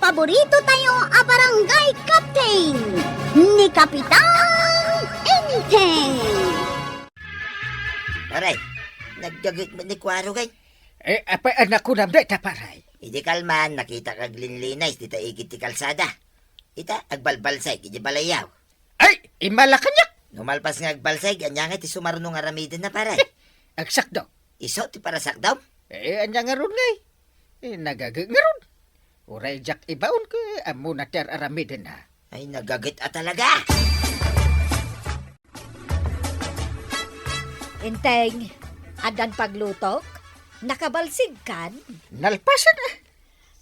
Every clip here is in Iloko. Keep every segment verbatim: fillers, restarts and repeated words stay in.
Paborito tayo a barangay captain, ni Kapitan Enteng. Pare, nagdaget met ni Kuarog ay. Eh, apay a nakunam dayta, pare? Idi kalman, nakita ka aglinlinis dita igid ti kalsada. Ita, agbalbalsay, iti balayaw. Ay, imala kaniak! No malpas nga agbalsay, ania nga ti sumaruno nga aramidenna, pare? Agsakdo. Isu ti parasakdom? Eh, ania ngarud ngay? Eh, nagaget ngarud. Uray diak ibaon ket ammona ti ar-aramidenna. Ay, nagaget a talaga! Enteng, addan paglutok? Nakabalsigkan? Nalpasen, ah.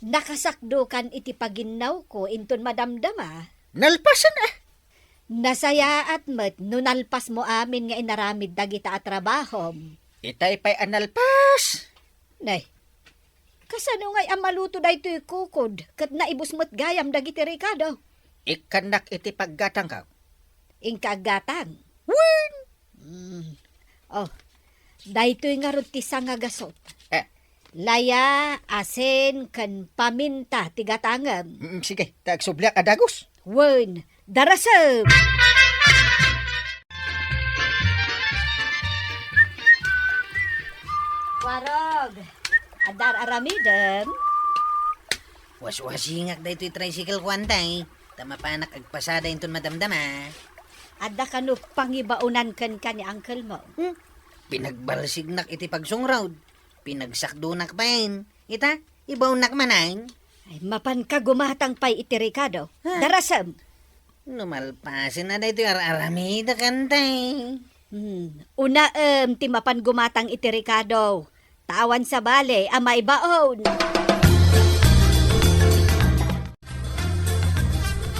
Nakasakdokan iti paginnawko inton madamdama? Nalpasen, ah. Nasayaat met no nalpasmo amin nga inaramid dagita a trabahom. Itay pay a nalpas. Nay, kasano ngay a maluto daytoy kukod ket naibus met gayam dagiti rekado? Ikkannak iti paggatangko. Inka aggatang? Wen! Mm. Oh, daytoy ngarud ti sangagasut. Eh. Laya, asin, ken paminta ti gatangem. Mm, sige, ta agsubliak a dagus. Wen, darasem! Warog, adda ar-aramidem? Waswasingak daytoy tricycle ko, antay, ta mapanak agpasada inton madamdama. Adda kano pangibaonan kenka ni uncle mo? Hmm? Pinagbalsignak iti pagsungrod. Pinagsakdonak pay. Ita, ibaonnak manen. Ay, mapanka gumatang pay iti rekado. Ha? Darasem. No malpasen a daytoy ar-aramidek, antay. Hmm. Unaem ti mapan gumatang iti rekado. Ta awan sabali a maibaon.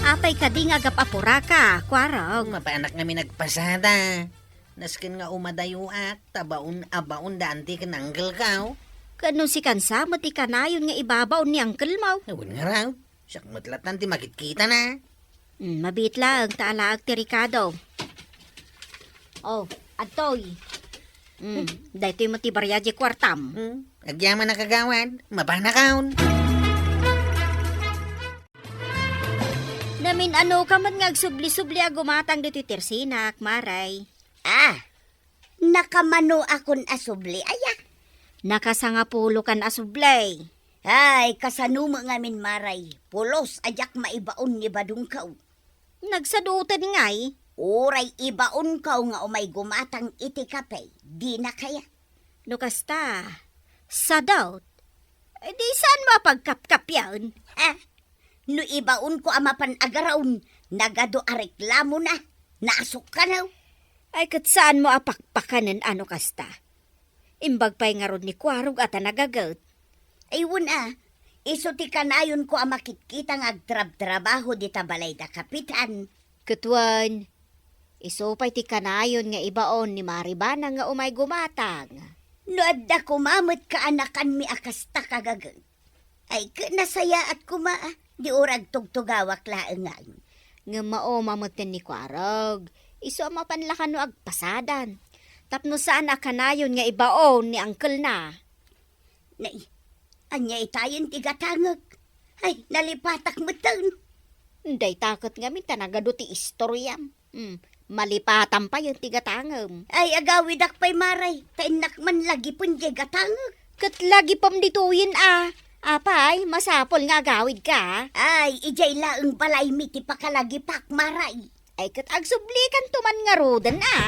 Apay kadi nga agap-apuraka, Kuarog? Mapanak ngamin agpasada. Nasken nga umadayoak, ta baon a baon da anti ken uncle ko. Ket no sikan sa met ti kanayon nga ibabaon ni uncle mo? Wen ngarud, siak met latta ti makitkitana. Hmm, mabiit laeng ta alaek ti rekado. Oh, adtoy. Hmm, daytoy met ti bariaje kuartam. Hmm, agyaman a kagawad, mapanakon. Namin-ano ka met nga agsubli-subli a gumatang ditoy tersinak, Maray? Ah, nakamano akon a subli, aya? Nakasangapulo kan a subli. Ay, kasano met ngamin, Maray? Pulos a diak maibaon ni badongko. Nagsadutan ngay? Uray ibaonko nga umay gumatang iti kape, dina kayat. No kasta, sadut. Eh, di saan mo a pagkapkapian? Ah, no ibaonko a mapan agaraon, nagadu a reklamona, naasukkan. Ay, ket saan mo a pakpakanen a no kasta? Imbag pay ngarud ni Kuarog a ta nagaget. Ay, wen a, isu ti kanayonko a makitkita nga agtrabtrabaho dita balay da Kapitan. Ket wen, isu pay ti kanayon nga ibaon ni Maribana nga umay gumatang. No adda koma met kaanakanmi a kasta kagaget. Ay, ket nasayaat koma, a, di uray agtugtugawak laeng ngay. Ngem mauma metten ni Kuarog, isu a mapan la kano agpasadan. Tapno saan a kanayon nga ibaon ni uncle na. Nay, ania itayen ti gatangek? Ay, nalipatak metten. Dayta ket ngamin ta nagadu ti istoriam. Hmm, malipatam payen ti gatangem. Ay, agawidak pay, Maray, ta innak man lagipen diay gatangek. Ket lagipem ditoyen a. Apay, masapul nga agawidka? Ay, idiay laeng balaymi ti pakalagipak, Maray. Ay, ket agsublikanto man ngaruden a.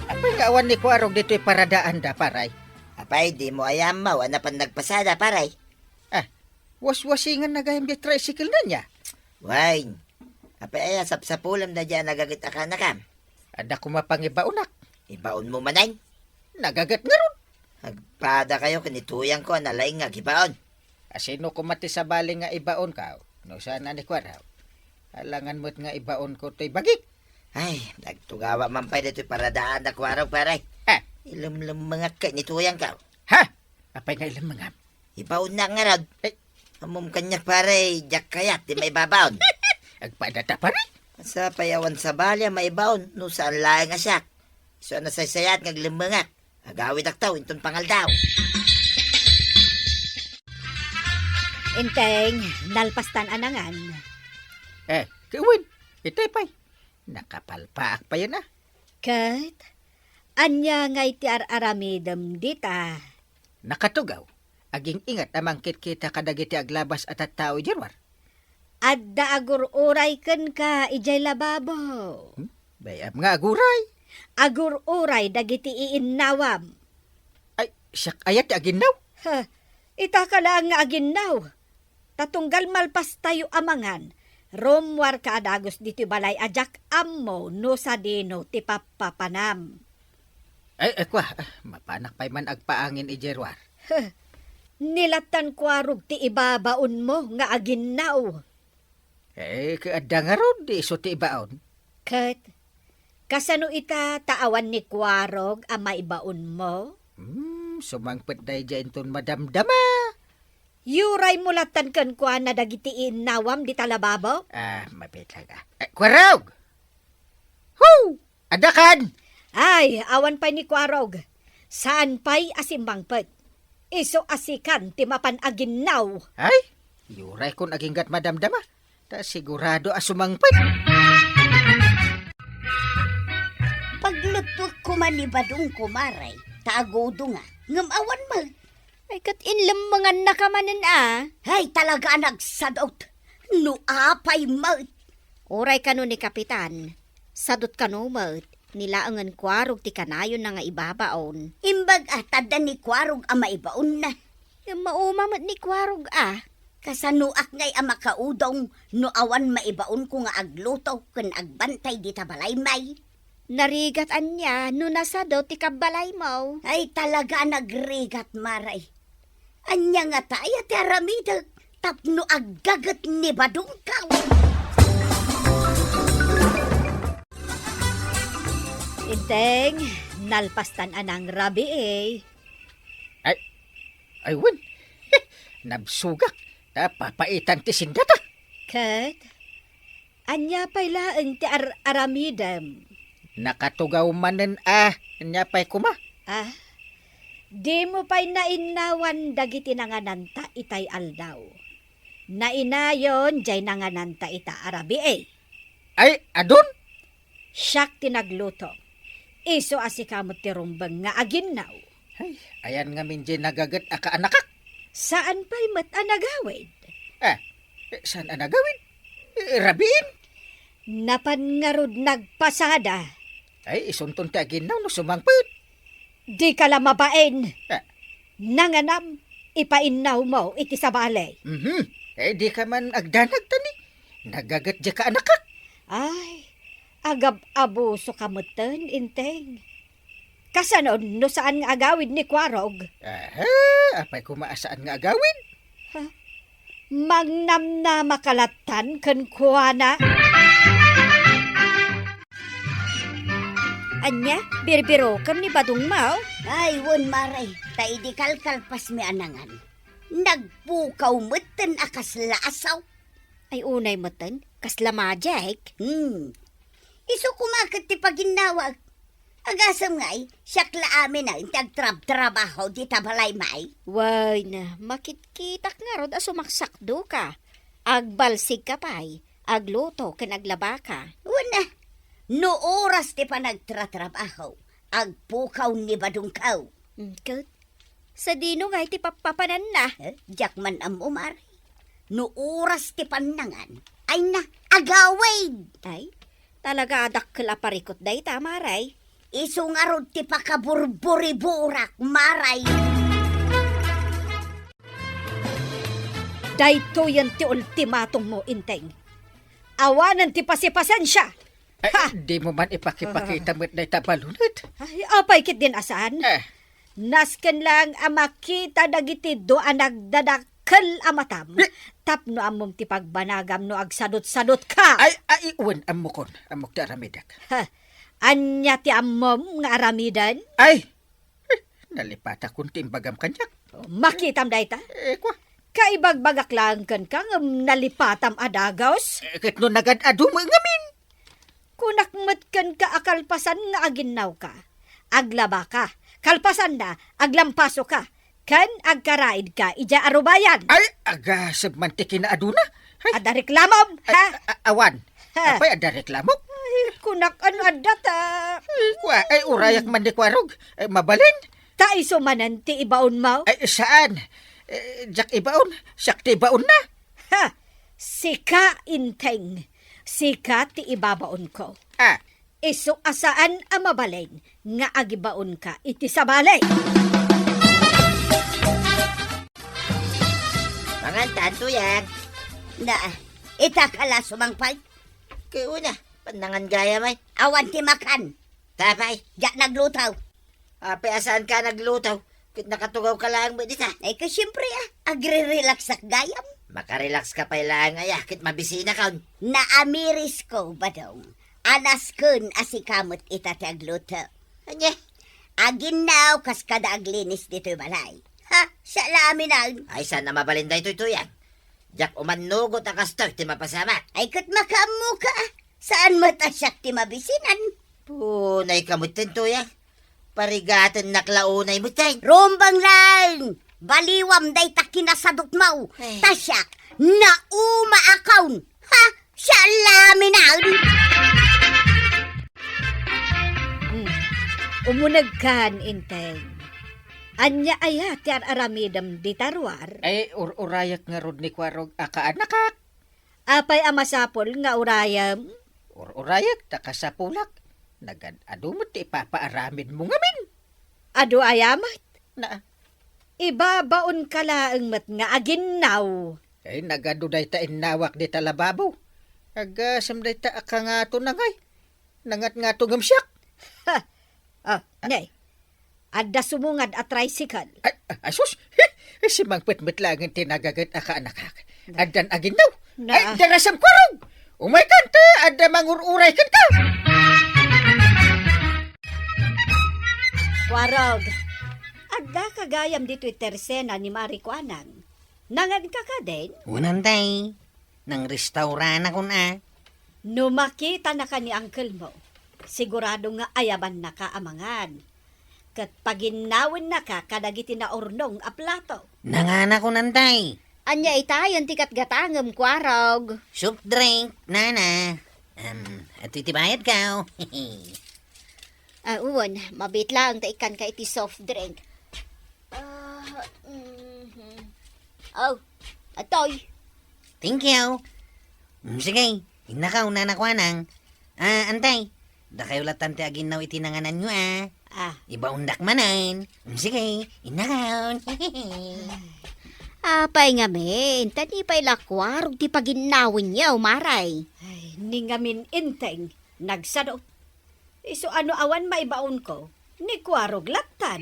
Apay nga awan ni Kuarog ditoy paradaanda, paray? Apay, dimo aya ammo a napan nagpasada, paray? Ah, waswasinganna gayam diay tricycle na niya. Wen, apay aya sapsapulem daydiay a nagaget a kaanakam? Adda koma pangibaonak. Ibaonmo manen? Nagaget ngarud. Agpadakayo ken ni tuyangko a nalaing nga agibaon. Asino koma ti sabali nga ibaonko? No saan a ni Kuarog. Alangan met nga ibaonko toy bagik. Ay, nagtugawa man pay ditoy paradaanda, Kuarog, paray. Ah. Ilemlemmengak ken ni tuyangko. Ha? Apay nga ilemmengam? Ibaonnak ngarud. Eh. Ammom kaniak, paray, diak kayat ti maibabaon. Agpadata, paray? Sapay awan sabali a maibaon, no saan laeng a siak. Isu a nasaysayaat nga aglemmengak. Agawidakto inton pangaldaw. Enteng, nalpastan a nangan. Eh, ket wen, itay pay. Nakapalpaak payen a. Ket, ania ngay ti ar-aramidem dita? Nakatugaw, aging-ingat a mangkitkita kadagiti aglabas a tattao idiay ruar. Adda agur-uray kenka idiay lababo. Hmm? Bay-am nga aguray. Agur-uray dagiti iinnawam. Ay, siak aya ti aginnaw? Ha, itaka laeng nga aginnaw. Ta tunggal malpastayo a mangan, rummuarka a dagus ditoy balay a diak ammo no sadino ti pappapanam. Ay, ay, kua, ah, mapanak pay man agpaangin idiay ruar. Huh, ni lattan kuarog ti ibabaonmo nga aginnaw. Eh, ket adda ngarud, di isu ti ibaon. Ket, kasano ita ta awan ni kuarog a maibaonmo? Hmm, sumangpet daydiay inton madamdama. Yuraymo lattan kenkuana dagiti iinnawam dita lababo? Ah, mapitag, ah. Eh, kuarog! Hu! Adda kan! Ay, awan pay ni kuarog. Saan pay a simmangpet. Isu a sikan ti mapan aginnaw. Ay, yuraykon aginggat madamdama. Ta sigurado a sumangpet. Pagluttuek koma ni Badong, kumare, ta agudonga. Ngem awan met. Ay, ket inlemmengannaka manen a. Hay, talaga a nagsadut. No apay met. Uray kano ni Kapitan, sadut kano met, ni laengen kuarog ti kanayonna nga ibabaon. Imbag a, ta adda ni kuarog a maibaonna. Ngem mauma met ni kuarog a. Kasanoak ngay a makaudong no awan maibaonko nga agluto ken agbantay dita balay, may? Narigat ania no nasadut ti kabbalaymo? Ay, talaga a nagrigat, mare. Ania ngata aya ti aramidek tapno aggaget ni Badongkaw? Inteng, nalpastan a nangrabii. Ay, ay, wen. Nabsogak. Ta papaitan ti sindata. Ket, ania pay laeng ti ar-aramidem? Nakatugaw manen a, ania pay koma? Ah, dimo pay nainnawan dagiti nangananta itay aldaw. Nainayon diay nangananta ita a rabii. Ay, adun? Siak ti nagluto. Isu a sika met ti rumbeng nga aginnaw. Ay, ayan ngamin diay nagaget a kaanakak. Saan pay met a nagawid? Ah, eh, saan a nagawid? Eh, rabiin? Napan ngarud nagpasada. Ay, isunton ti aginnaw no sumangpet. Dika la mabain. Ah. Nanganam, ipainnawmo iti sabali. Mhm. Eh, dika man agdanag, tani. Nagaget diay kaanakak. Ay, agab-abusoka metten, Inteng. Kasano no saan nga agawid ni Kuarog? Aha, apay koma a saan nga agawid? Ha? Mangnamnamaka lattan kenkuana? Ania, birbirokem ni Badongmo? Ay, wen, mare, ta idi kalkalpasmi a nangan, nagpukaw metten a kasla asaw. Ay, unay metten, kasla magic? Hmm. Isu koma ket ti paginnawak. Agasem ngay, siak la amin a inti agtrabtrabaho dita balay, may. Wen, makitkitak ngarud a sumaksakdoka. Agbalsigka pay, agluto ken aglabaka. Wen a, no oras ti panagtratrabaho, agpukaw ni Badongkaw. Mm, ket, sadino ngay ti pappapananna? Eh, diak man ammo, mare. No oras ti pannangan, ay na, agawid! Ay, talaga a dakkel a parikut dayta, mare. Isu ngarud ti pakaburburiburak, mare. Daytoyen ti ultimatummo, Inteng. Awanen ti pasipasensia. Ay, ha! Dimo man ipakipakita met dayta balunet. Ay, apay ketdin a saan? Eh. Nasken laeng a makita dagiti dua a nagdadakkel a matam. Eh. Tapno ammom ti pagbanagam no agsadutsadutka. Ay, ay, wen, ammokon. Ammok ti aramidek. Ha, ania ti ammom nga aramiden? Ay, eh, nalipatakon ti imbagam kaniak. Makitam dayta? Eh, kua. Kaibagbagak laeng kenka ngem nalipatam a dagus? Eh, ket no nagad-adu met ngamin? Kunak met kenka a kalpasan nga aginnawka, aglabaka, kalpasanna, aglampasoka, ken agkaraidka idiay arubayan. Ay, agasem man ti kinaaduna. Ay, adda reklamom, ay, ha? A-, a-, awan. Ha? Apay, adda reklamok? Ay, kunak, ano adda ta? Ay, kua, ay, urayak man ni Kuarog. Ay, mabalin? Ta isu manen ti ibaonmo? Ay, saan? Eh, diak ibaon. Siak ti ibaonna. Ha! Sika, Enteng. Sika ti ibabaonko. Ah. Isu a saan a mabalin nga agibaonka iti sabali. Mangan tan, Tuyang. Na, ita ka la sumangpal? Kay una, pannangan gayam ay. Awan ti makan. Tapay. Diak nagluto. Apay a saanka nagluto, ket nakatugawka laeng met dita. Ay, ket siempre, ah, agre-relaxak gayam. Makarelaxka pay laeng aya, ket mabisinakon. Naamirisko, Badong. Anasken a sika met ita ti agluto. Ania? Aginnaw kas kada aglinis ditoy balay. Ha? Siak la amin. Ay, saan a mabalin daytoy, Tuyang? Diak umannugot a kastoy ti mapasamak. Ay, ket makaammoka, ah. Saan met a siak ti mabisinan? Punay ka metten, Tuyang. Parigatennak la unay metten. Rumbeng laeng! Baliwam dayta kinasadutmo. Ay. Ta siak, naumaakon. Ha? Siak la amin. Hmm. Umunegkan, Enteng. Ania aya ti ar-aramidem dita ruar? Ay, ur-urayak ngarud ni Kuarog a kaanakak. Apay a masapul nga urayem? Ur-urayak ta kasapulak. Nagad-adu met ti ipapaaramidmo ngamin. Adu aya met? Na. Ibabaonka laeng met nga aginnaw. Ay, nagadu dayta innawak dita lababo. Agasem dayta a kangato na ngay. Nangatngato ngem siak. Ha! Ah, ne. Adda sumungad a tricycle. Ay, ay, sus! Simangpet met laeng ti nagaget a kaanakak. Addan aginnaw. Na. Ay, darasam Kuarog! Umaykan ta, adda mangur-uray kenka! Kuarog, adda ka gayam ditoy tersena ni Mari Kuanang. Nanganka kadin? Wen, Enteng. Nangrestauranakon a. No makitanaka ni uncle mo, sigurado nga ayabannaka a mangan. Ket paginnawennaka kadagiti naurnong a plato. Nanganakon, Enteng. Ania itayen ti gatgatangem, Kuarog? Soft drink, nana. Em, adtoy ti bayadko. Ah, wen, mabiit laeng ta ikkanka iti soft drink. Ah, mhm. Oh, adtoy. Thank you. Mm, sige, innakaw, Nana Kuanang. Ah, Enteng, dakayo lattan ti aginnaw iti nangananyo, ah. Ah. Ibaondak manen. Mm, sige, innakaw. Apay ngamin, ta ni pay la Kuarog ti paginnawenyo, Mari. Ay, ni ngamin, Enteng, nagsadot. Isu a no awan maibaonko, ni Kuarog lattan.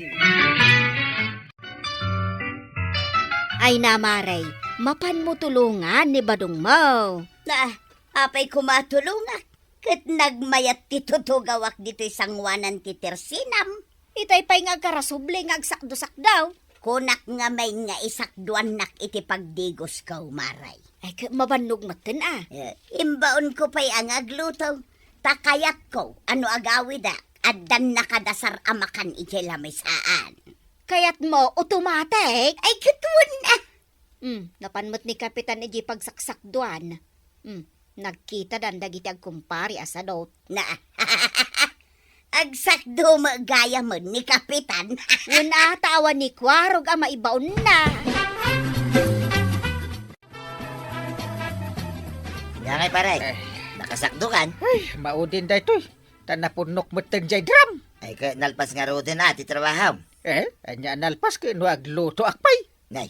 Ay na, Mari, mapanmo tulongan ni badongmo. Ah, apay koma a tulongak? Ket nagmayat ti tutugawak ditoy sangoanan ti tersenam. Itay pay nga agkarasubli nga agsakdo-sakdo. Kunak ngamin nga isakduannak iti pagdigosko, Mari. Ay, ket mabannog metten a. Eh, imbaonko pay a nga agluto. Ta kayatko a no agawidak, addan nakadasar a makan idiay lamisaan. Kayatmo automatic? Ay, ket wen a. Hmm, napan met ni Kapitan idiay pagsaksakduan. Hmm, nagkitadan dagiti agkumpare a sadot. Na, agsakdo met gayamen ni Kapitan. Wen a, ta awan ni Kuarog a maibaonna. Ania ngay, pare? Eh. Nakasakdokan? Ay, maudin daytoy. Ta napunnok metten jay drum. Ay, ket nalpas ngaruden a ti trabahom. Eh, ania a nalpas ket no aglutoak pay? Nay,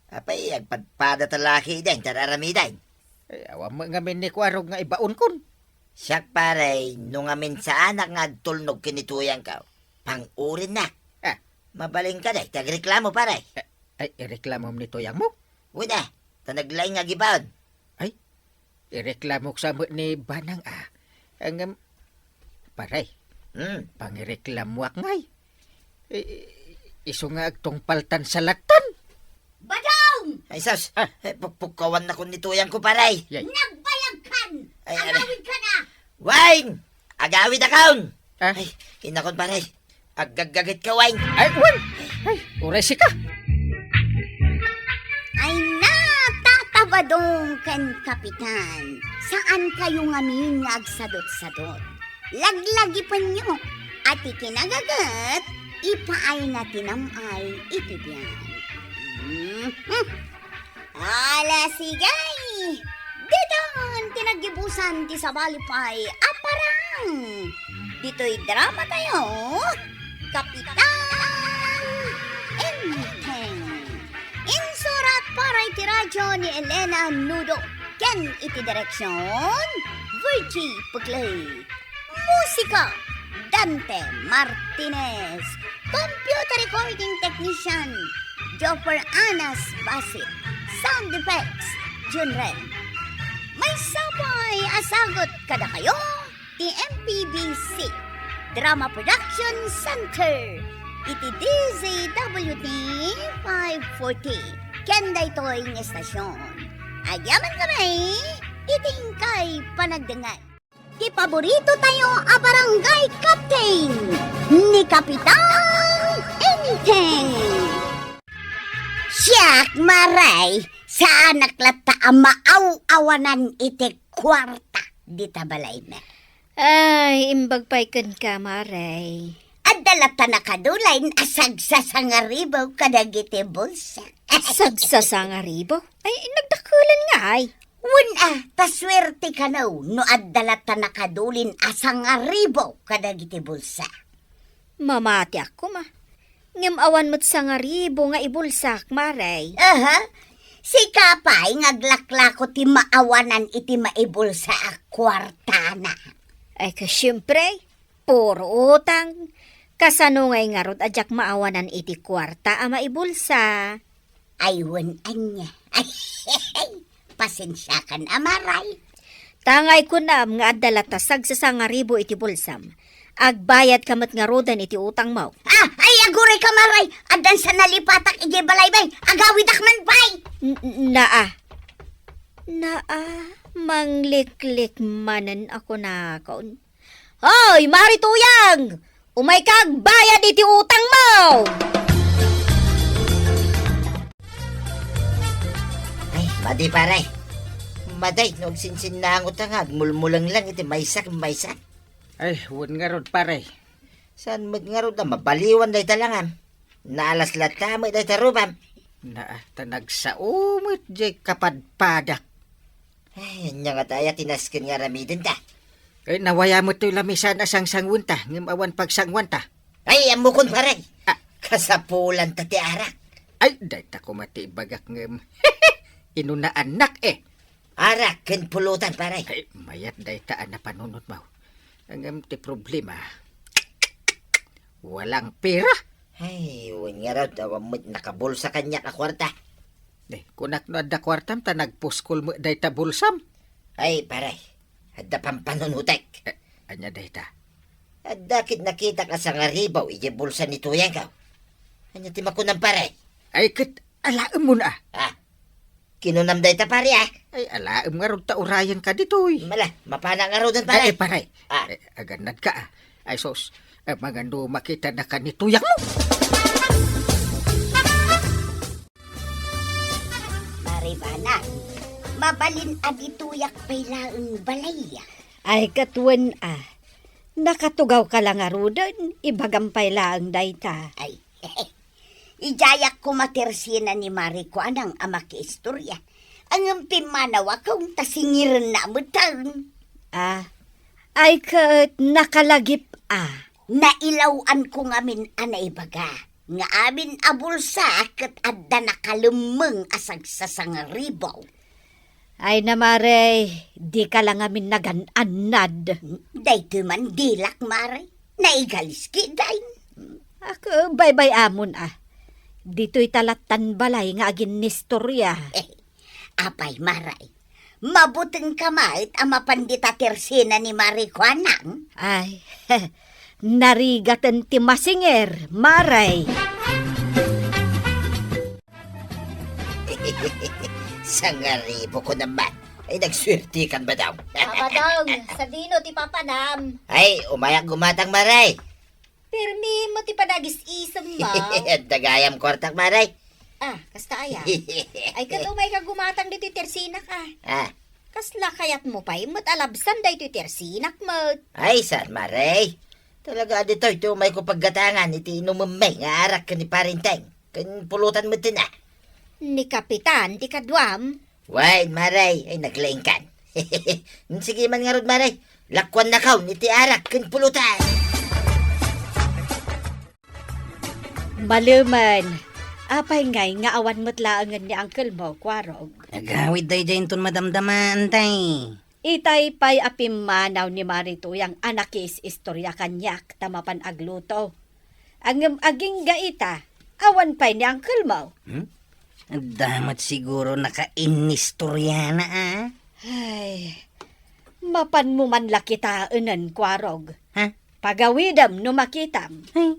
apay, agpadpada ta la ketdin ti ar-aramidem? Eh, awan met ngamin ni Kuarog nga ibaonkon. Siak, pare, no ngamin saanak nga agtulnog ken ni Tuyangko, pang-urinnak. Ah. Mabalin kadi ti agreklamo, pare? Eh, ay, ireklamom ni Tuyangmo? Wen a, ta naglaing nga agibaon. Ay, ireklamok sa met ni Banang a. Ngem, pare, hmm, pangireklamoak ngay. I-, i-, isu nga agtungpaltan sa lattan. Badong! Ay, sus! Ah. Eh, pukpukawannakon ni Tuyangko, pare. Yay. Nagbayagkan! Ay, ay. Agawidkan a! Wine! Agawidakon! Ah? Ay, innakon, pare. Aggaggagetka, Wine. Ay, wen! Ay, uray sika. Dong ken Kapitan, saan kayo ngamin nga agsadot-sadot. Laglagipenyo, a ti kinagaget, ipaayna ti nam-ay iti biag. Mhm. Ala, sige! Ditan ti naggibusan ti sabali pay a parang. Ditoy drama tayo, Kapitan Enteng. Insurat para iti radyo ni Elena Nudo ken iti direksyon, Virgie Puglay. Musika, Dante Martinez. Computer recording technician, Joffer Anas Basit. Sound effects, Junren. Maysa pay a sagut kadakayo ti M P B C Drama Production Center iti D Z W T five forty. Ken daytoy nga estasyon, agyamankami iti inkay panagdengngeg. Ti paborito tayo a barangay captain, ni Kapitan Enteng. Siak, Maray, saanak latta a maaw-awanan iti kuarta dita balaymi. Ay, imbag pay kenka, Maray. Adda latta nakadulayen a sagsasangaribo kadagiti bulsa. Sagsasangaribo? Ay, nagdakkelan nga ay. Wen a, ta suerte kano no adda latta nakadulayen a sangaribo kadagiti bulsa. Mamatiak koma. Ngem awan met sangaribo nga ibulsak, Maray. Aha. Sika pay nga aglaklako ti maawanan iti maibulsa a kuartana. Ay, ka, siempre, puro utang. Kasano ngay ngarud a diak maawanan iti kuarta a maibulsa? Ay, wen ania. Pasensiakan a, Maray. Ta ngay kunam nga adda latta sagsasangaribo iti bulsam. Agbayadka met ngaruden iti utangmo. Ah, ay, agurayka, Maray. Addan sa nalipatak idiay balaymi. Agawidak man pay. N-, naa. Naa, mangliklik manen a kunakon. Hoy, Mari Tuyang! Umayka agbayad iti utangmo! Ay, madi, pare. Madi no agsinsinnangotka nga agmulmulenglang iti maysa ken maysa. Ay, wen ngarud, pare. Saan met ngarud a mabaliwan dayta langam? Naalas latta met dayta rubam. Naa, ta nagsao met diay kapadpadak. Ay, ania ngata aya ti nasken nga aramidenta? Ay, nawaya met toy lamisan a sangsangwenta, ngem awan pagsangwanta. Ay, ammokon, pare. Ah. Kasapulanta ti arak. Ay, dayta koma ti ibagak ngem. Inunaanak, eh. Arak ken pulutan, pare. Ay, mayat dayta a napanunotmo. Ngem ti problema, walang pera. Ay, wen ngarud, awan met nakabulsa kaniak a kuarta. Eh, kunak no adda kuartam ta nagpuskol met dayta bulsam. Ay, pare, adda pampanunotek. Eh, ania dayta? Adda ket nakitak a sangaribo idiay bulsa ni Tuyangko. Ania ti makunam, pare? Ay, ket alaemmon a. Ah, kinunam dayta, pare, ah. Ay, alaem ngarud ta urayenka ditoy. Mala, mapana ngaruden, pare. Ay, ay, pare. Ah. Eh, agannadka, ah. Ay, sus. Eh, mangano makitanaka ni Tuyangmo? Maribanan, mabalin a ditoyak pay laeng balay. Ay, ket wen a. Nakatugawka la ngaruden, ibagam pay laeng dayta. Ay, idiayak koma ti ersena ni Mari Kuanang a makiistoria. Ngem pimmanawakem ta singirenna metten. Ah, ay ket nakalagip a. Nailaw-anko ngamin a naibaga nga amin a bulsa ket adda nakalemmeng a sagsasangaribo. Ay na, Mari, dika la ngamin nagan-annad. Daytoy man dilak, Mari. Naigalis ketdin. Ako, baybay-amon a. Ditoy ta lattan balay nga aginnistoria. Eh, apay, Mari? Mabutengka met a mapan dita ti ersena ni Mari Kuanang? Ay, narigaten ti masinger, Mari. Sangaribo ko naman. Ay, nagsuertekan, Badong. Ah, Badong, sadino ti papanam? Ay, umayak gumatang, Mari. Permi mo ti panagis-isem, ma. Adda gayam kuartak, Mari. Ah, kasta aya? Ay, ket umay ka gumatang ditoy tersinak, ah. Ah. Kasla kayatmo pay met a labsan daytoy tersinak met? Ay, saan, Mare. Talaga, ditoy ti umayko paggatangan iti inumemmi nga arak ken ni Parinteng. Ken pulutan met ti na. Ni Kapitan ti kaduam. Wen, Mare, ay naglaingkan. Sige man ngarud, Mare. Lakuannakon iti arak ken pulutan. Malemen, apay ngay nga awan met laengen ni Uncle mo, Kuarog? Agawid daydiay inton madamdama, Antay. Itay pay a pimmanaw ni Mari Tuyang a nakiis-istorya kaniak ta mapan agluto. Ngem agingga ita, awan pay ni Uncle mo. Hmm? Adda met siguro nakainnistoriana, a? Ay, mapanmo man la kitaenen, Kuarog. Ha? Pagawidem no makitam. Ay,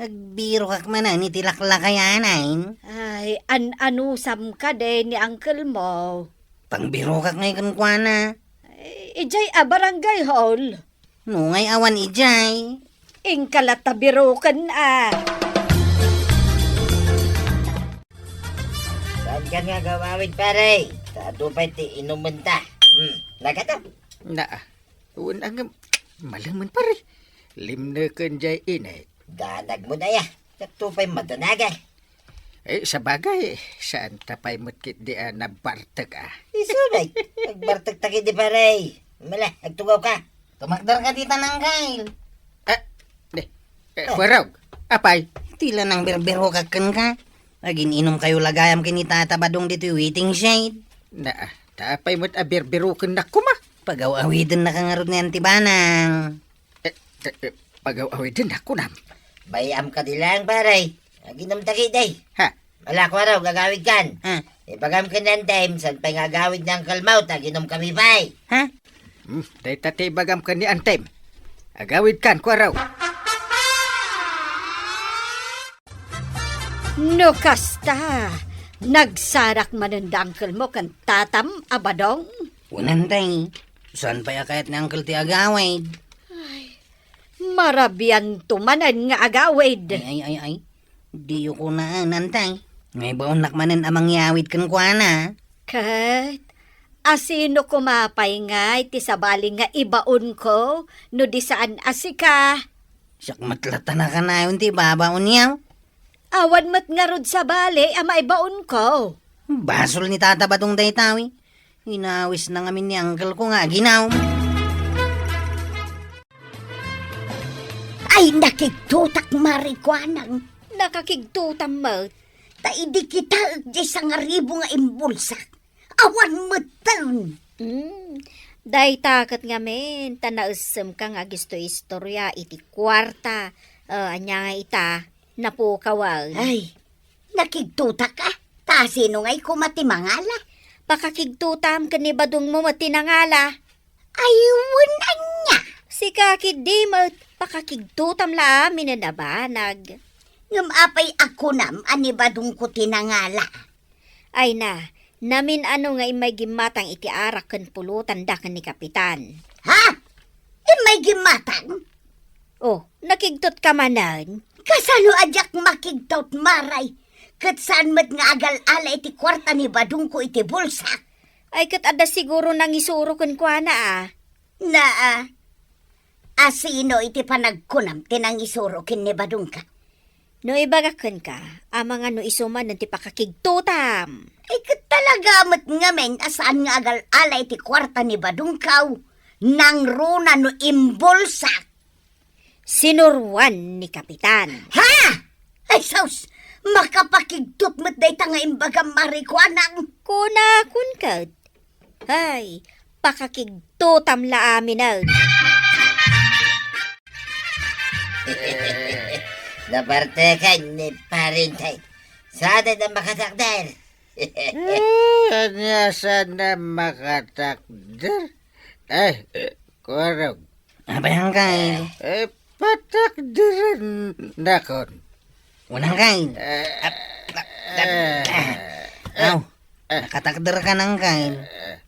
agbirokak manen iti laklakayanen. Ay, an-anusam kadi ni Uncle mo? Pangbirokak ngay kenkuana. Ay, idiay a barangay hall. No ngay awan idiay. Inka latta biroken, a. Saan ka nga agawawid, pare? Ta adu pay ti inumenta. Hmm, nagata? Naa. Wen, ngem, malemen, pare. Limneken jay init. Danag mo na ya. Ket pay madanagan. Eh, sabagay, saan ta pay met ketdi a nabartek, a? Isu, bay. Nagbartek ta ketdi, pare. Mala, agtugaw ka. Tumakder ka dita, Nangkay. Ah, di. Eh, ah. Kuarog, apay? Ti la nang birbirokak kenka. Agin-inumkayo la gayam ken ni Tata Badong ditoy waiting shed. Naa, ta apay met a birbirokennak koma? Pagaw-awidennaka ngarud ni Auntie Banang. Eh, eh, eh, pagaw-awiden na kunam. Bay-am kadi laeng, pare. Aginum ta ketdi. Ha? Ala, Kuarog, agawid kan. Ha? Ibagam ken ni Antem, saan pay nga agawid ni Uncle Mau, ta aginum kami pay. Ha? Hmm, dayta ti ibagam ken ni Antem. Agawid kan, Kuarog. No kasta, nagsarak manen da Uncle mo ken Tatam a Badong? Wen, Antay. Saan pay a kayat ni Uncle ti agawid? Ay, marabianto manen nga agawid. Ay, ay, ay, ay. Diyo kunaen, Antay. Nga ibaonnak manen a mangyawid kenkuana. Ket, asino koma pay ngay ti sabali nga ibaonko no di saan a sika? Siak met latta nakanayon ti ibabaonyo. Awan met ngarud sabali a maibaonko. Basol ni Tata Badong dayta, wi. Inawisna ngamin ni uncle ko nga aginaw. Ay, nakigtotak, Mari Kuanang. Nakakigtotam met. Ta idi kitaek diay sangaribu nga imbulsak, awan metten. Hmm. Dayta ket ngamin, ta naessemka nga agisto-istoria iti kuarta. Ah, ania nga ita, napukawen. Ay, nakigtotak a. Ta sino ngay koma ti mangala? Pakakigtotam ken ni Badongmo met ti nangala. Ay, wen ania? Sika ketdi met, pakakigtotam la aminen a banag. Ngem apay a kunam a ni Badongko ti nangala? Ay na, namin-ano nga immay gimmatang iti arak ken pulotanda ken ni Kapitan. Ha? Immay gimmatang? Oh, nakigtotka manen? Kasano a diak makigtot, Maray? Ket saan met nga agal-ala iti kuarta ni Badongko iti bulsak? Ay, ket adda siguro nangisuro kenkuana a. Naa. Asino iti panagkunam ti nangisuro ken ni Badongka? No ibagak kenka, amangan no isu manen ti pakakigtotam. Ay, ket talaga met ngamin a saan nga agal-ala iti kuarta ni Badongkaw, nangruna no imbulsak. Sinuruan ni Kapitan. Ha? Ay, sus! Makapakigtot met dayta nga imbagam, Mari Kuanang. Kunakon ket. Ay, pakakigtotam la aminen. Nabartekan ni Parintay. Saan na makatakder? Eh, ania saan na makatakder? Ay, eh, Kuarog. Apay, Angkel? Eh, patakderennakon. Wen, Angkel. Eh, ap-, ap-, ap-, eh, aw, eh, nakatakderkan, Angkel. Eh,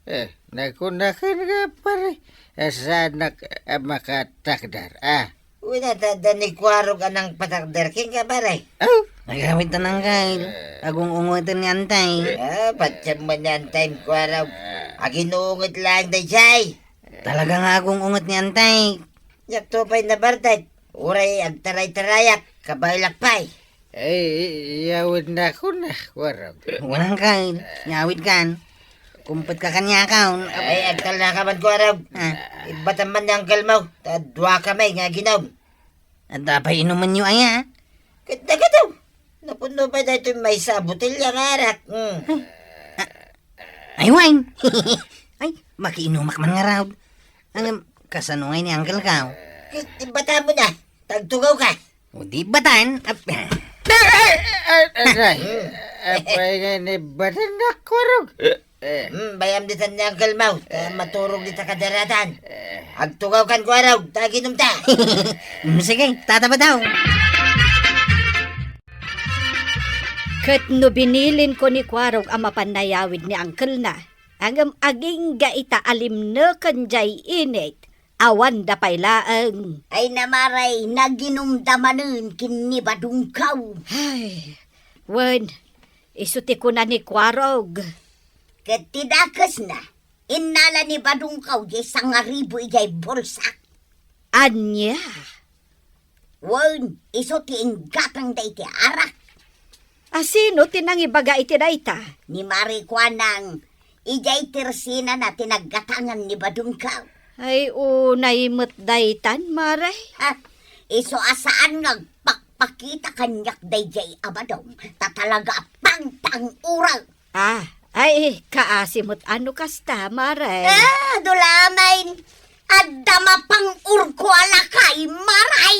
eh, nakunakan nga, pare, eh, saanak a makatakder, a. Wen, adda ni Kuarog a nangpatakder kenka, pare. Aw, Agawidtan, Angkel. Agung-ungeten ni Antay. Ah, patiem man ni Antay, Kuarog. Aginunget laeng daydiay. Talaga nga agung-unget ni Antay. Diakto pay nabartek. Uray agtaray-tarayak, kabaelak pay. Ay, yawidnak, Kuarog. Wen, Angkel, yawidkan. Kumpetka kaniak. Ay, agtalnaka man, Kuarog. Ah. Ibbatam man ni Angkelmo, ta duakami nga aginum. Adda pay inumenyo aya? Ket dagitoy, napunno pay daytoy maysa a botelya nga arak. Hmm. Ay, wen. Ay, makiinumak man ngarud. Ngem, kasano ngay ni Angkelko? Ket ibbatamon a, ta agtugawka. O di ibbatan. Ap- Ay, ay, ay, ay, ay. Apay nga ni ibbatan, Kuarog? Eh. Hmm, bayam ditan ni Angkelmo, ta maturog dita kadaratan. Eh. Agtugawkan, Kuarog, ta aginumta. Hmm, sige, tatabaw. Ket no binilinko ni Kuarog a mapan nayawid ni Angkelna, ngem agingga ita a limneken diay init, awanda pay laeng. Ay, Mare, naginumda manen ken ni Badungko. Ay, wen, isu ti kuna ni Kuarog. Ket ti dakesna, innala ni Badungko diay sangaribu idiay bulsak. Ania? Wen, isu ti inggatangda iti arak. A, sino ti nangibaga iti dayta? Ni Mare Kuanang, idiay tersinana ti naggatangan ni Badungko. Ay, unay met daytan, Mare. Ha? Isu a saan nga agpakpakita kaniak daydiay a Badong, ta talaga a pangpang-urag. Ah, ay, kaasi met a no kasta, Mare. Ah, adu laeng. Adda mapang-urko a lakay, Mare.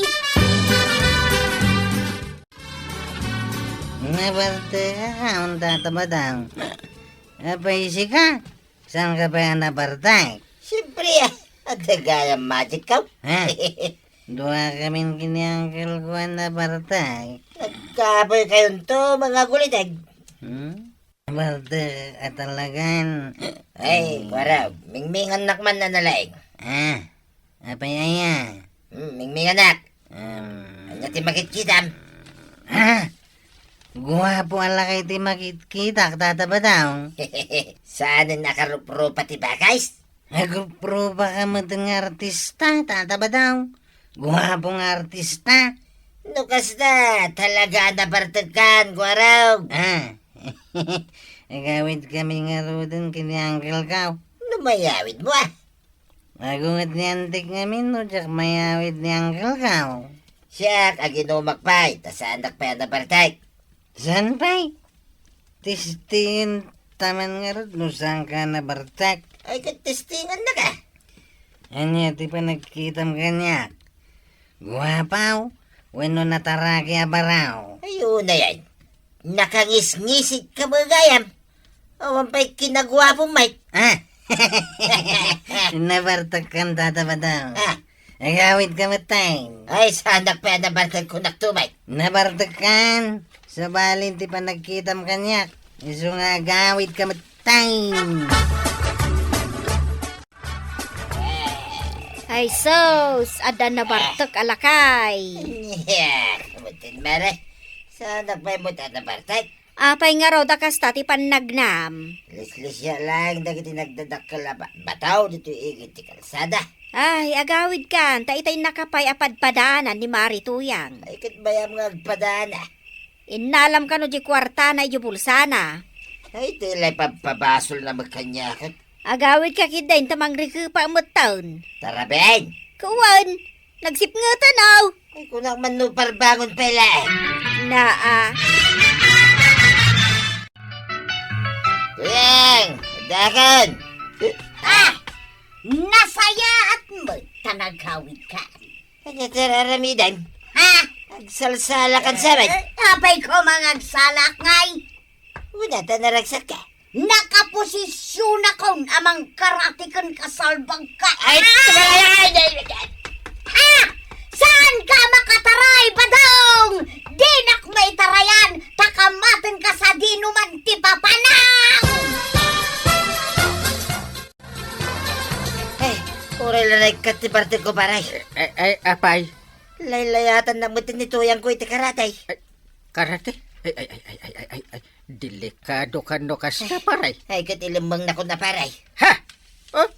Nabartek ka, unta, Tata Badong. Apay sika? Saanka pay a nabartek? Siempre, ah, adda gayam magikko. Ha? Duakamin ken ni Angkelko a nabartek. Nagkapoy kayonto, mga gulitek. Hmm? Nabartek a talagan. Ay, hmm. Kuarog, mingmingannak man a nalaing. Ah, apay aya? Hmm, mingmingannak. Um, ania ti makitkitam? Ah, guapo a lakay ti makitkitak, Tata Badong. Saanen a karuprupa ti bakay? Agruprupa ka met nga artista, Tata Badong. Guapo nga artista. No kasta, talaga a nabartekkan, Kuarog. Ah. Agawidkami ngaruden ken ni Angkelko. No mayawidmo, ah. Agunget ni Antik ngamin no diak mayawid ni Angkelko. Siak, aginumak pay, ta saanak pay a nabartek. Saan pay? Testingenta man ngarud no saanka a nabartek. Ay, ket testingannaka. Ania ti panagkitam kaniak? Guapaw wenno nataraki a baraw? Ay, unay ay. Nakangisngisit ka ba gayam? Awan pay kinaguapo met. Ah! Nabartekkan, Tata Badong. Ah. Agawidka met, tay. Ay, saanak pay a nabartek, kunak to, Mike. Nabartekkan. Sabali ti panagkitam kaniak. Isu nga agawidka met, tay. Ay, sus, adda nabartek a lakay. Nia, kamutin, Mare. Saanak pay met a nabartek? Apay ngarud a kasta ti pannagnam? Lislisya laeng dagiti nagdadakkel a ba-, bataw ditoy igid ti kalsada. Ay, agawidkan, ta itay nakapay a padpadanan ni Mari Tuyang. Ay, ket bayam nga agpadana. Innalam kano di kuartana idiay bulsana. Ay, ti lay pabpabasolna met kaniak. Agawidka ketdin ta mangrikepa metten. Taraben! Kuan, nagsipngetan, aw. Ay, kunak man no parbangon pay laeng. Naa. Tuyang, dakon. Ah! Nasayaat met ta nagawidka. Ania ti ar-aramidem? Ha? Agsalsalakan sa met. Eh, apay ko mangagsalak ngay? Una ta naragsak ka. Nakaposisyonakon a mangkarati ken kasalbagka. Ay, ah! Ay, ay, ay, ay, ay. Ah! Saanka makataray, Badong? Dinak maitarayan, ta kamatenka sadino man ti papanam! Eh, uray la naikkat ti bartek ko, pare. Ay, ay, apay. Laylayatannak met ni Tuyang ko iti karate. Ay, Karate? Ay, ay, ay, ay, ay, ay, ay, ay. Delikado kano kasta, paray. Ay, ket ilemmengna koma, paray. Ha? Oh?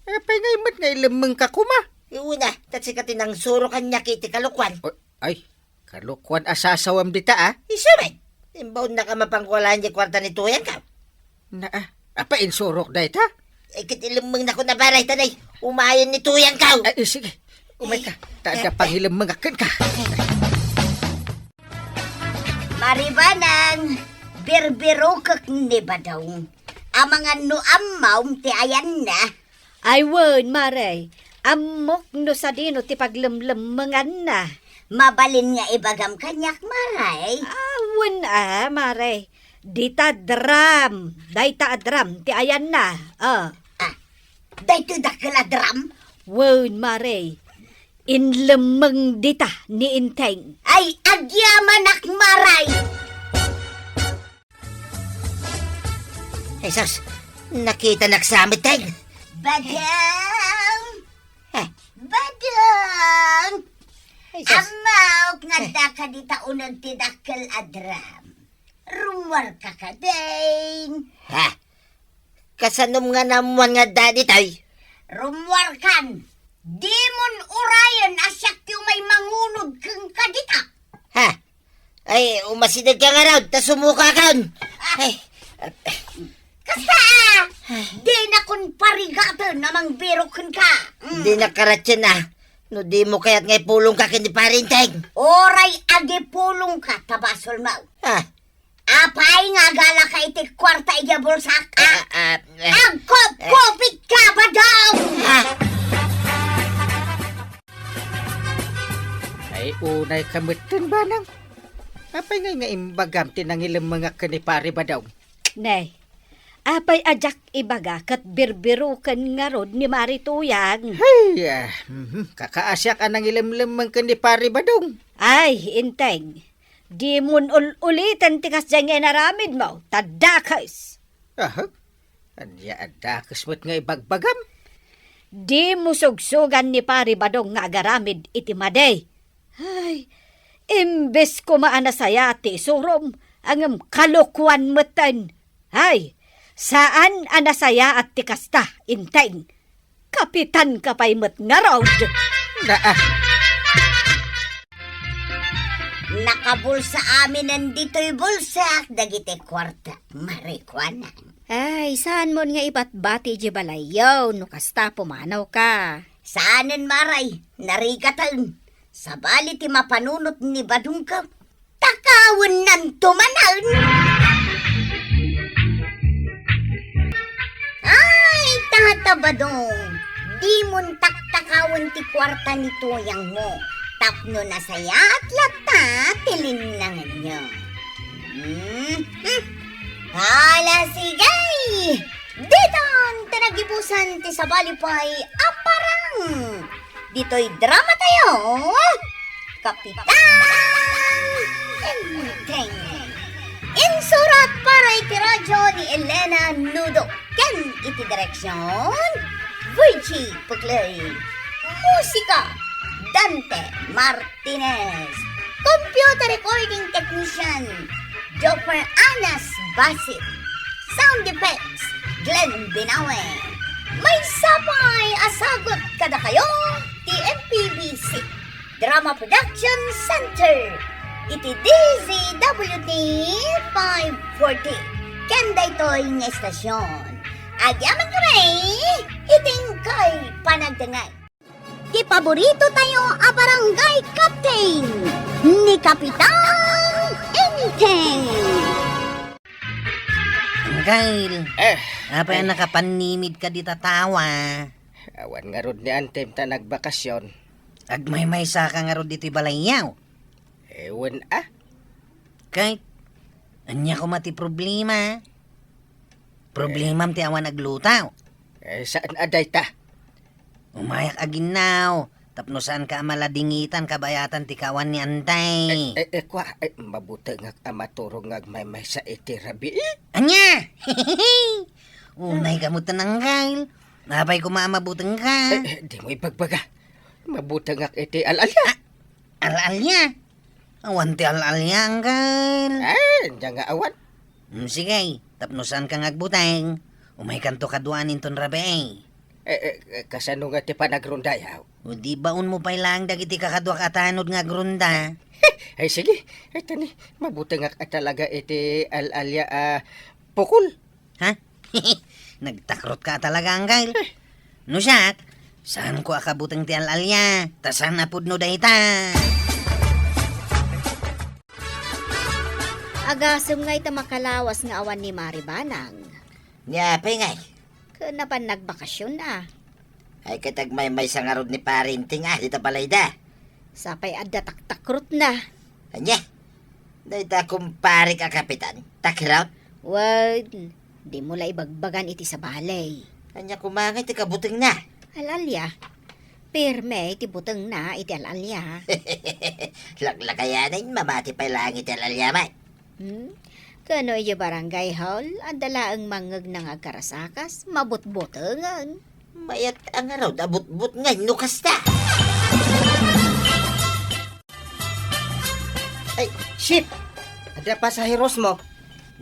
Apay ngay met nga ilemmengka koma? Una, ta sika ti nangsurok kaniak iti kalokuan. Oh, ay, kalokuan a sasawam dita, ah? Isu met. Imbaonnaka mapankualaan ti kuarta ni Tuyangko. Na, ah, apay insurok dayta? Eh, ket ilemmengna koma, paray, ta nay, umayen ni Tuyangko. Ay, eh, sige. Umayka. Ta adda pangilemmengak kenka. Maribanang, birbirokek ni Badong. Amangan no ammom ti ayanna. Ay wen, Mare. Ammok no sadino ti paglemlemmenganna. Mabalin nga ibagam kaniak, Mare? Ah, wen a, Mare. Dita drum. Dayta a drum ti ayanna. Ah. Ah, daytoy dakkel a drum? Wen, Mare. Inlemmeng dita ni Enteng. Ay, agyamanak, Mare! Jesus, nakitanak sa met, Teng. Badong! Eh. Badong! Jesus. Ammok nga addaka dita uneg ti dakkel a drum. Rummuarka kadin. Ha? Kasanom nga naammuan nga adda ditoy? Rummuarkan. Dimon urayen a siak ti umay mangunod kenka dita. Ha? Ay, umasidegka ngarud, ta sumukakon. Ay. Kasta, ah! Dinakon parigaten a mangbirok kenka. Mm. Dinak karatien, ah. No dimo kayat nga ipulongka ken ni Pare Enteng. Uray agipulongka, ta basolmo. Ah. Apay nga agalaka iti kuarta idiay bulsak, ah? Ah, ah, eh. Agkupkupitka, Badong! Ah. Ay, unayka metten, Banang. Apay ngay nga imbagam ti nangilemmengak ken ni Pare Badong? Ne, apay a diak ibaga ket birbiroken ngarud ni Mare Tuyang? Hay, ah, mhm, kakaasiak a nangilemlemmeng ken ni Pare Badong. Ay, Enteng, dimon ul-uliten ti kasdiay nga inaramidmo, ta dakes. Aha? Ania a dakes met nga ibagbagam? Dimo sugsugan ni Pare Badong nga agaramid iti madi. Ay, imbes koma a nasayaat ti isurom, ngem kalokuan metten. Ay, saan a nasayaat ti kasta, Enteng. Kapitanka pay met ngarud. Na, ah. Nakabulsa aminen ditoy bulsak dagiti kuarta, Mare Kuana. Ay, saanmon nga ibatbati idiay balayyo no kasta pumanawka. Saanen, Mare, narigaten. Sabali ti mapanunot ni Badongko, takawennanto manen. Ay, tata Badong, dimon taktakawen ti kuarta ni Tuyangmo tapno nasayaat latta ti linnanganyo. Hmm, hmm. Ala, sige! Ditan ti nagibusan ti sabali pay a parang ditoy dramatayo, Kapitan Enteng. Insurat para iti radyo ni Elena Nudo ken iti direksion, Virgie Puclay. Musika, Dante Martinez. Computer recording technician, Joffer Anas Basit. Sound effects, Glenn Binawe. Maysa pay a sagut kadakayo ti M P B C Drama Production Center iti D Z W T five forty. Ken daytoy nga estasion, agyamankami iti inkay panagdengngeg. Ti paborito tayo a barangay captain, ni Kapitan Enteng. Angkel, eh, apay a eh, nakapanimid ka dita tawa? Awan ngarud ni Antem ta nagbakasyon. Agmaymaysa ka ngarud ditoy balayyo? Ewan, ah. Kay, ania koma ti problema? Problemam ti awan aglutaw. Eh, saan a dayta? Umayak a ginnaw, tapno saanka a maladingitan kabayatan ti kawan ni Antay. Eh, eh, eh, kua, eh, mabutengak a maturog nga agmaymaysa iti rabii. Ania? Unay ka met, Angkel. Apay koma a mabutengka? Eh, eh, dimo ibagbaga. Mabutengak iti al-alia. Ah, al-alia? Awan ti al-alia, Angkel. Ah, ania nga awan? Hmm, sige, tapno saanka nga agbuteng, umaykanto kaduaan inton rabii. Eh, eh, eh, kasano nga ti panagrondayo? O di baonmo pay laeng dagiti kakaduak a tanod nga agronda? Ay, sige. Ay, tani, mabutengak a talaga iti al-alia a pukol. Ha? Nagtakrotka a talaga, Angkel. Eh. No siak, saanko a kabuteng ti al-alia, ta saan a pudno dayta. Agasem ngay ta makalawas nga awan ni Mari Banang. Ni apay ngay? Ken napan nagbakasyon a. Ay, ket agmaymaysa ngarud ni Pare Inting a, dita balayda. Sapay adda taktakrotna. Ania? Dayta kumparek a kapitan, takrot? Wen, dimo la ibagbagan iti sabali. Ania koma ngay ti kabutengna? Al-alia. Pirme ti butengna iti al-alia. Laklakayanen, mamati pay laeng iti al-alia met. Hmm? Kano idiay barangay hall, adda laeng mangngegna nga agkarasakas, mabutbotengen. Mayat a ngarud a butbot ngay no kasta. Ay, Chef! Adda pasaherosmo?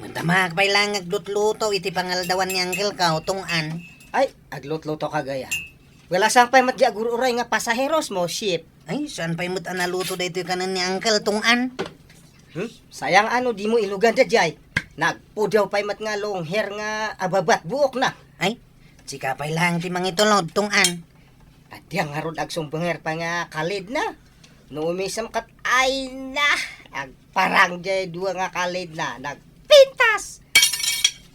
Madama pay laeng nga aglutluto iti pangaldawan ni Angkelko, Tong-an. Ay, aglutlutoka gayam. Wala, saan pay met diay agur-uray nga pasaherosmo, Chef? Ay, saan pay met a naluto daytoy kanen ni Angkel, Tong-an. Hmm? Sayang a no dimo ilugan daydiay. Nagpudaw pay met nga long hair nga ababat buokna. Ay, sika pay laeng ti mangitulod, Tong-an. Adda ngarud agsumbenger pay nga kalidna. No umisem ket, ay na, agparang diay dua nga kalidna, nagpintas.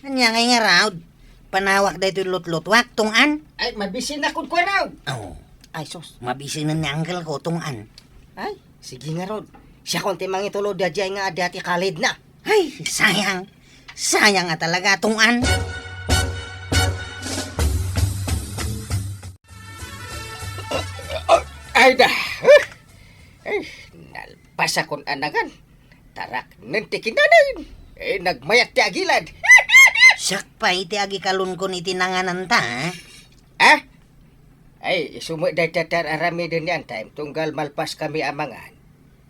Ania ngay ngarud? Panawak daytoy lutlutuak, Tong-an. Ay, mabisinak kenkuana. Oh. Ay, sus. Mabisinen ni Angkelko, Tong-an. Ay, sige ngarud. Siakon ti mangitulod daydiay nga adda ti kalidna. Ay, sayang. Sayang a talaga, Tong-an. Ay da! Ay, nalpasakon a nangan. Taraknen ti kinanay. Eh, nagmayat ti agilad. Siak pay ti agikalonkon iti nangananta, eh. Ah? Ay, isu met dayta ti ar-aramiden ni Antay, tunggal malpaskami a mangan.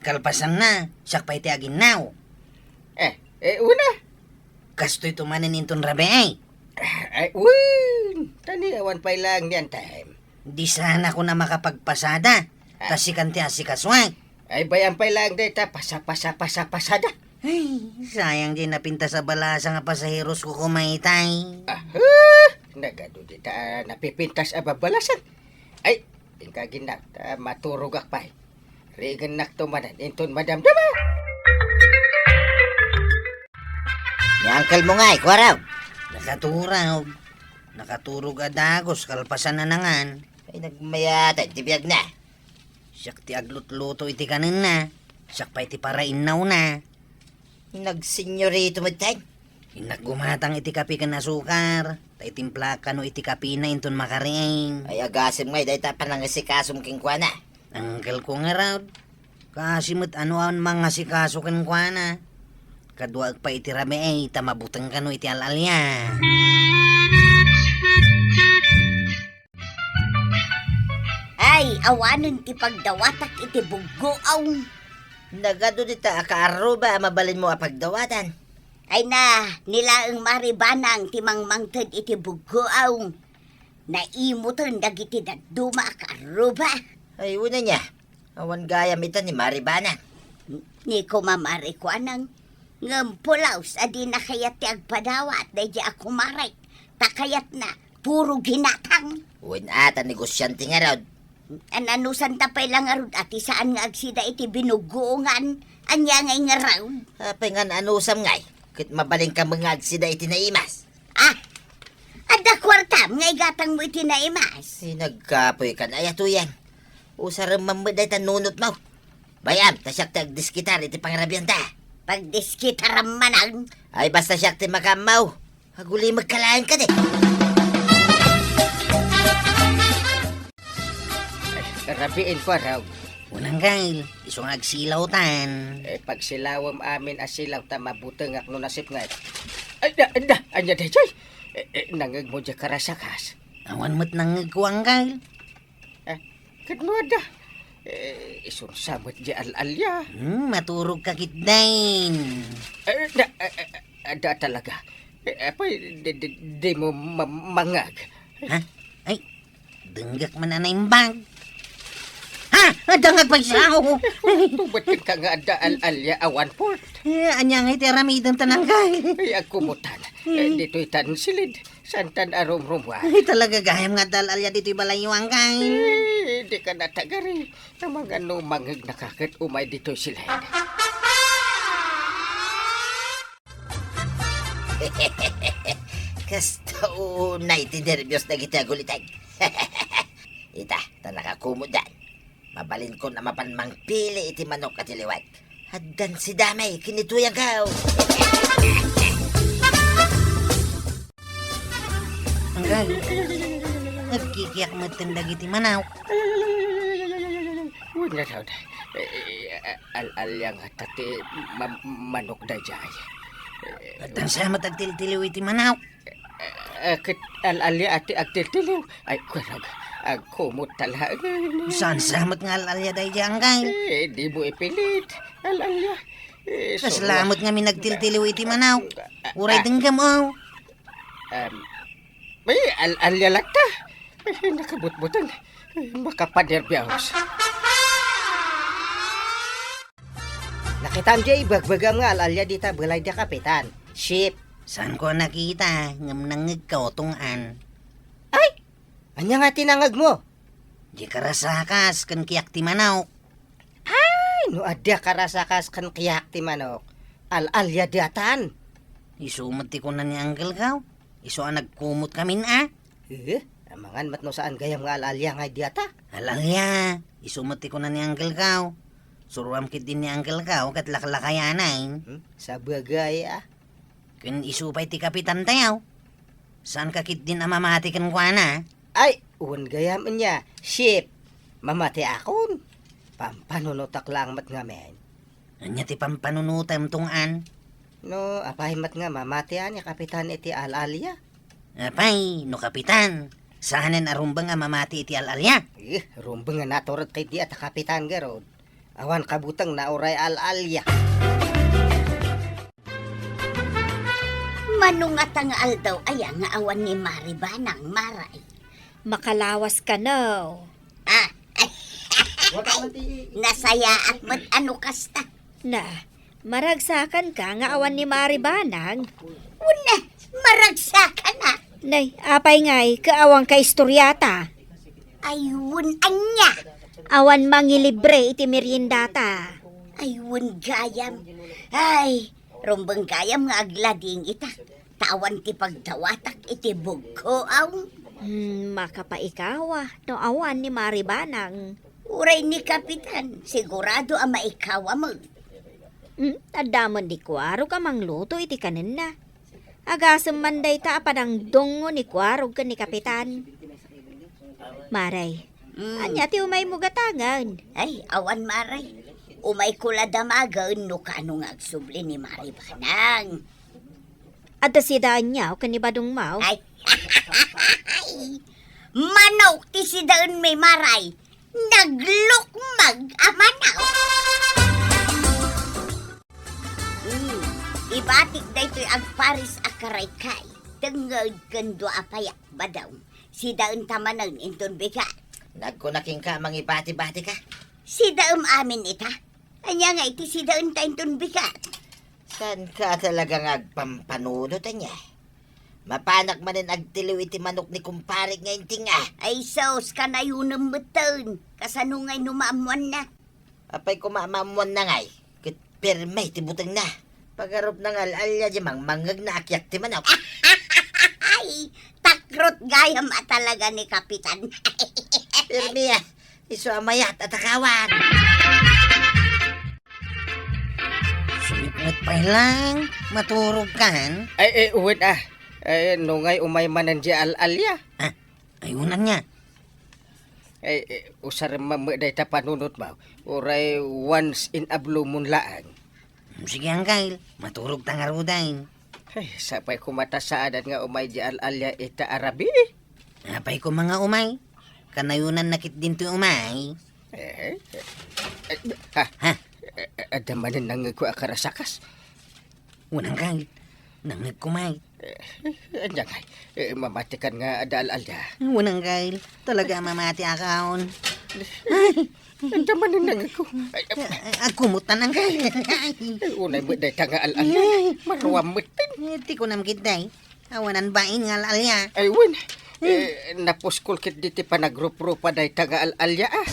Kalpasanna, siak pay ti aginnaw. Eh, eh, una. Kastoyto manen inton rabii. Ay, wen, ta ni awan pay laeng ni Antay. Di saan a kuna makapagpasada, ta sikan ti asikasoak. Ay, bay-am pay laeng dayta, pasa, pasa, pasa, pasada. Ay, sayang diay napintas a balasa nga pasaherosko koma itay. Ah, nagadu dita a napipintas a babalasan. Ay, inka ginnak, ta maturogak pay. Rigennakto manen inton madamdama. Ni angkelmo ngay, kuarog. Nakaturog. Nakaturog a dagus, kalpasan a nangan. Ay, nagmayat ti biagna. Siak ti aglutluto iti kanenna. Siak pay ti parainnawna. Nagsenyorito met, tay. Innak gumatang iti kape ken asukar, ta itimplaak kano iti kapena inton makariing. Ay, agasem ngay dayta panangasikasom kenkuana. Angkelko ngarud. Kaasi met a no awan mangasikaso kenkuana. Kaduaek pay iti rabii ta mabuteng kano iti al-alia. Ay, awanen ti pagdawatak iti buggoaw. Nagadu dita a kaarruba a mabalinmo a pagdawatan. Ay na, ni laeng Mari Banang ti mangmangted iti buggoaw. Naimoten dagiti dadduma a kaarruba. Ay, wen ania. Awan gayam ita ni Mari Banang. Ni Kumare Kuanang, ngem pulos a dina kayat ti agpadawat daydiay a kumarek, ta kayatna puro ginatang. Wen a, ta negosiante ngarud. An-anusanta pay la ngarud a ti saan nga agsida iti binuggoongan, ania ngay ngarud? Apay nga an-anusam ngay? Ket mabalinka met nga agsida iti naimas. Ah! Adda kuartam nga igatangmo iti naimas. Ay, nagkapoyka, ay, atoyen. Usarem man met dayta nunotmo. Bay-am, ta siak ti agdiskitar iti pangrabianta. Pagdiskitaram manen. Ay, basta siak ti makaammo. Agulimekka laeng kadi. Ay, rabiin ko, araw. Unang gail, isu nga agsilawtan. Eh, pagsilawem amin a silaw ta mabutengak no nasipnget. Ay, da, da, ania daytoy? Eh, eh, nangngegmo diay karasakas? Awan met nangngegko, anggail. Eh, ket no adda? Eh, isunsa met di al-alia. Hmm, maturog ka ketdin. Eh, da, eh, eh, eh, da talaga. Eh, apay, di, di, di mo ma-, mangag? Ha? Ay, denggak man a naimbag. Ha? Adda nga agpaysa. Tubat ka nga adda al-alia a one-fourth. Eh, ania nga iti aramiden ta, Angkay? Ay, agkumutan. Eh, ditoy tan silid. Santan a rumrumuar. Ay, talaga gayam nga adda al-alia ditoy balayyo, Angkay. Eh, di ka natagari. Amangan no mangeg na ka ket umay ditoy silid. Kasta unay ti nerbios dagiti aguliteg. Ita, ta nakakumutdan. Mabalinkon a mapan mangpili iti manok a tiliwek. Addan si damay, kinituyagaw. Angkay, agkikiak metten dagiti manok. Wen nga daw, eh, eh, al-alia nga ta ti ma-, manok daydiay. Addan sa met agtiltiliw iti manok. Eh, ket al-alia a ti agtiltiliw. Ay, kurag, agkumot ta laeng. Saan sa met nga al-alia daydiay, Angkay? Eh, di mo ipilit. Al-alia. Eh, kasla met ngamin agtiltiliw iti manok. Uray denggem, o. Em, ay, al-alia latta. Eh, nakabutbuteng. Eh, makapanerbios. Nakitam diay ibagbagam nga al-alia dita balay da Kapitan. Ship. Saanko a nakita, ngem nangngegko, Tong-an. Ay! Ania nga ti nangngegmo? Di karasakas ken kiak ti manok. Ay, no adda karasakas ken kiak ti manok, al-alia datan. Isu met ti kuna ni Angkelko. Isu a nagkumot kamin a. Eh, amangan met no saan gayam nga al-alia nga diata. Al-alia, isu met ti kuna ni Angkelko. Suroam ketdin ni Angkelko ket laklakayanan. Hmm, sabagay a. Ken isu pay ti kapitan tayo. Saan ka ketdin a mamati kenkuana? Ay, wen gayam ania, Ship. Mamatiakon. Pampanunotak laeng met ngamin. Ania ti pampanunotem, Tong-an? No, apay met nga mamatian ni kapitan iti al-alia? Apay, no kapitan, saanen a rumbeng a mamati iti al-alia? Eh, rumbeng a natured ketdi a ta kapitan garud. Awan kabutengna uray al-alia. Mano ngata nga aldaw aya nga awan ni Mari Banang, Maray? Makalawas kano. Ah, ay, nasayaat met a no kasta. Na, maragsakanka nga awan ni Mari Banang? Wen, maragsakan a. Nay, apay ngay, ket awan ka istoriata? Ay, wen, ania? Awan mangilibre iti meriendata. Ay, wen gayam. Ay, rumbeng gayam nga aglading ita. Ta awan ti pagdawatak iti bugko, aw. Hmm, makapaikawa no awan ni Mari Banang. Uray ni Kapitan, sigurado a maikawa met. Hmm, adda met ni Kuarog a mangluto iti kanenna. Agasem man dayta a panangdungngo ni Kuarog ken ni Kapitan. Maray, mm, ania ti umaymo gatangen? Ay, awan, Maray. Umayko la damagen no kaano nga agsubli ni Mari Banang. Adda sidaenyo ken ni Badongmo? Ay, manok ti sidaenmi, Maray. Naglukmag a manok. Hmm, ibatik daytoy agparis a karaykay, tengnged ken dua a payak, Badong. Sidaenta manen inton bigat. Nagkuna kenka a mangibati-batika? Sidaem amin ita. Ania nga iti sidaenta inton bigat? Saanka talaga nga agpampanunot, ania? Mapanak manen agtiliw iti manok ni kumparek nga inting a. Ay sus, kanayonem metten. Kasano ngay no maammoanna? Apay koma maammoanna ngay, ket perme ti butengna. Pagarupna nga al-alia di mangmangngegna a kiak ti manok. Ay, takrot gayam a talaga ni Kapitan. Perme a, isu a mayat a takawan. Sumipnget pay lang, maturog kan? Ay, ay, wen a. Ay, no ngay umay manen di al-alia. Ah, ay, unan niya. Ay, eh, usarem man met dayta panunotmo, uray once in a blue moon laeng. Hmm, sige, Angkel. Maturog ta ngaruden. Ay, sapay koma ta saanen nga umay di al-alia ita a rabii. Apay koma nga umay? Kanayonanna ketdin ti umay. Eh, eh, eh, ha? Ha? Eh, eh, adda manen nangngegko a karasakas? Wen, Angkel. Nangngegko met. Eh, ania ngay? Eh, mamatikan nga adda al-alia? Wen, Angkel. Talaga a mamatiakon. Adda manen nangngegko. Ay, ay, Eh, eh, agkumot ta, Angkel. Ay, unay met dayta nga al-alia. Ay. Maruam met. Eh, ti kunam ketdi. Awanan bain nga al-alia. Ay, wen. Hmm. Eh, napuskol ketdi ti panagruprupa dayta nga al-alia, ah.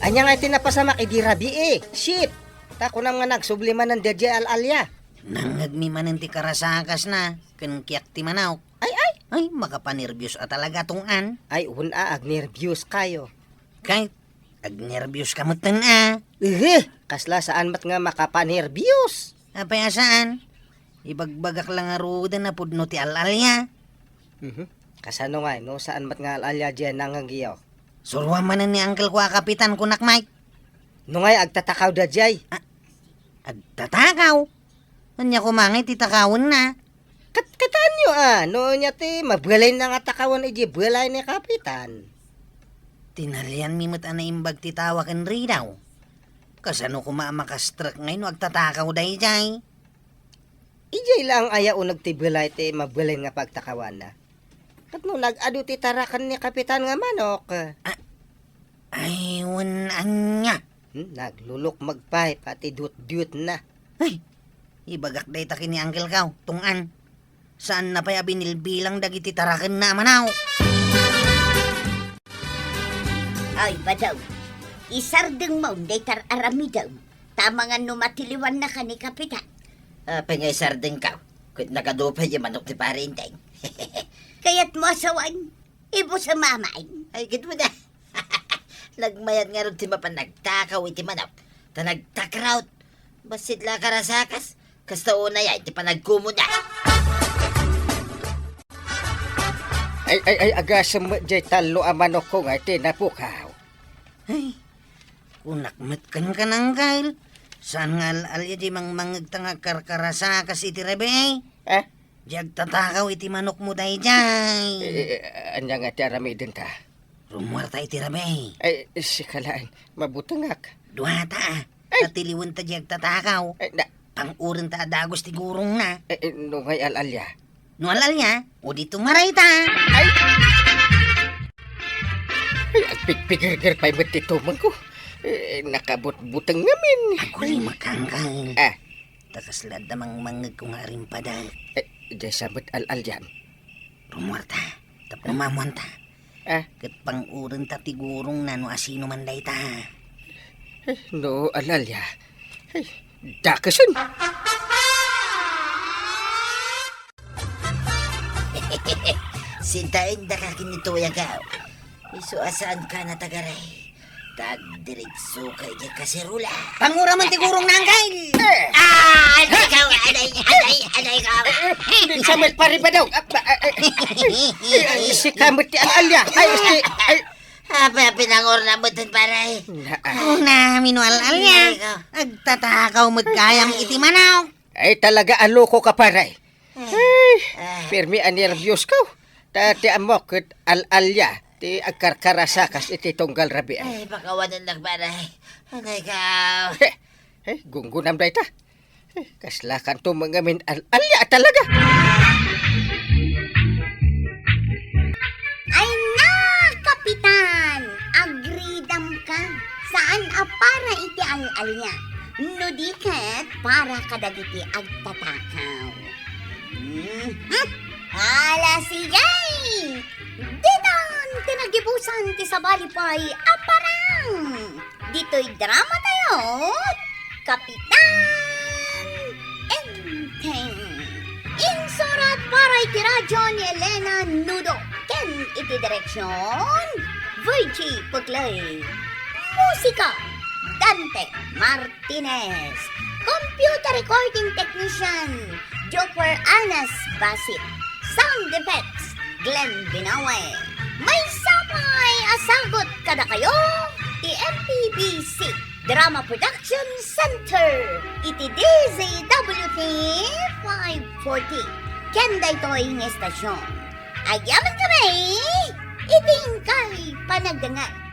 Ania nga iti napasamak idi rabii, eh? Shit! Ta kunam nga nagsubli manen daydiay al-alia. Nangngegmi manen ti karasakasna, ken kiak ti manok. Ay, ay! Ay, makapanerbios a talaga, tunggan. Ay, wen a, agnerbios kayo. Kay, agnerbios ka metten a. Ehe, kasla saan met nga makapanerbios. Apay a saan? Ibagbagak la ngaruden a pudno ti al-alia. Mhm. Kasano ngay no saan met nga al-alia diay nangngegyo? Suroam manen ni angkelko a kapitan, kunak, Mike. No ngay agtatakaw daydiay? Ah, agtatakaw? Ania koma ngay ti takawenna? Kat-, kitaenyo a, no ania ti mabalinna nga takawen idiay balay ni Kapitan. Tinalianmi met a naimbag ti tawa ken ridaw. Kasano koma a makastrek ngay no agtatakaw daydiay? Idiay laeng aya uneg ti balay ti mabalin nga pagtakawanna. Ket no nag-adu ti taraken ni Kapitan nga manok. Ah, ay, wen ania? Hmm, naglulukmeg pay pati dutdutna. Ay, ibagak dayta ken ni angkelko, tunggan. Saanna pay a binilbilang dagiti tarakenna a manok. Ay, badaw, isardengmo dayta ar-aramidem. Ta amangan no matiliwannaka ni Kapitan. Apay nga isardengko? Ket nagadu pay ti manok ti Pare Enteng. Kayatmo a sawen, ibusem a main. Ay, ket wen a. Nagmayat ngarud ti mapan nagtakaw iti manok. Ta nagtakraw. Bassit la a karasakas. Kasta unay ay ti panagkumona. Ay, ay, ay, agasem met diay tallo a manokko nga iti napukaw. Ay, kunak met kenka, angkel. Saan nga al-alia diay mangmangngegta nga agkarkarasakas iti rabii? Eh? Diay agtatakaw iti manokmo daydiay. Eh, eh, ania nga ti aramidenta? Rummuarta iti rabii. Ay, sika laeng, mabutengak. Duata, a. Ay. Ta tiliwenta diay agtatakaw. Ay, na- Pang-urenta a dagus ti gurongna. Eh, eh, no ngay al-alia? No al-alia, o di tumarayta. Ay! Ay, agpigpigirgir pay met ti tumengko. Eh, nakabutbuteng ngamin. Agulimek, angkel. Ah. Ta kasla adda mangmangngegko nga arimpada. Eh, diay sa met al-alian? Rummuarta, tapno maammoanta. Ah? Ket pang-urenta ti gurongna no asino man dayta. Eh, no al-alia. Eh, dakesen. Sintaendaka ken ni Toy, angkel. Isu a saanka natagaray. Ta agdiretsoka idiay kaserola. Panguramen ti gurongna, angkel! Eh! Ah, aday ka, aday, aday, aday ka. Eh, eh, di sa met paribadaw. Ah, ba, eh, eh, eh, eh, sika met ti al-alia. Ay, si, ay. Apay a pinangurna met, pare? Na, ah. Kunam no al-alia. Aday ka. Agtatakaw met gayam iti manok. Ay, talaga a lokoka, pare. Ay, permi a nerbios ko. Ta ti ammok ket al-alia ti agkarkarasakas iti tunggal rabii. Ay, pakawanennak, pare. Aday ka. He, he, gunggonam dayta. He, kaslakanto met ngamin al-alia talaga. Ay na, Kapitan! Agridamka. Saan a para iti al-alia. No di ket para kadagiti agtatakaw. Mhm. Ala, sige! Ditan ti nagibusan ti sabali pay a parang! Ditoy drama tayo, Kapitan Enteng. Insurat para iti radyo ni Elena Nudo ken iti direksyon, Virgie Puglay. Musika, Dante Martinez. Computer recording technician, Joper Anas Basit. Sound effects, Glenn Binawe. Maysa pay a sagut kadakayo ti M P B C Drama Production Center iti D Z W T five forty. Ken daytoy nga estasyon. Agyamankami, iti inkay panagdanag.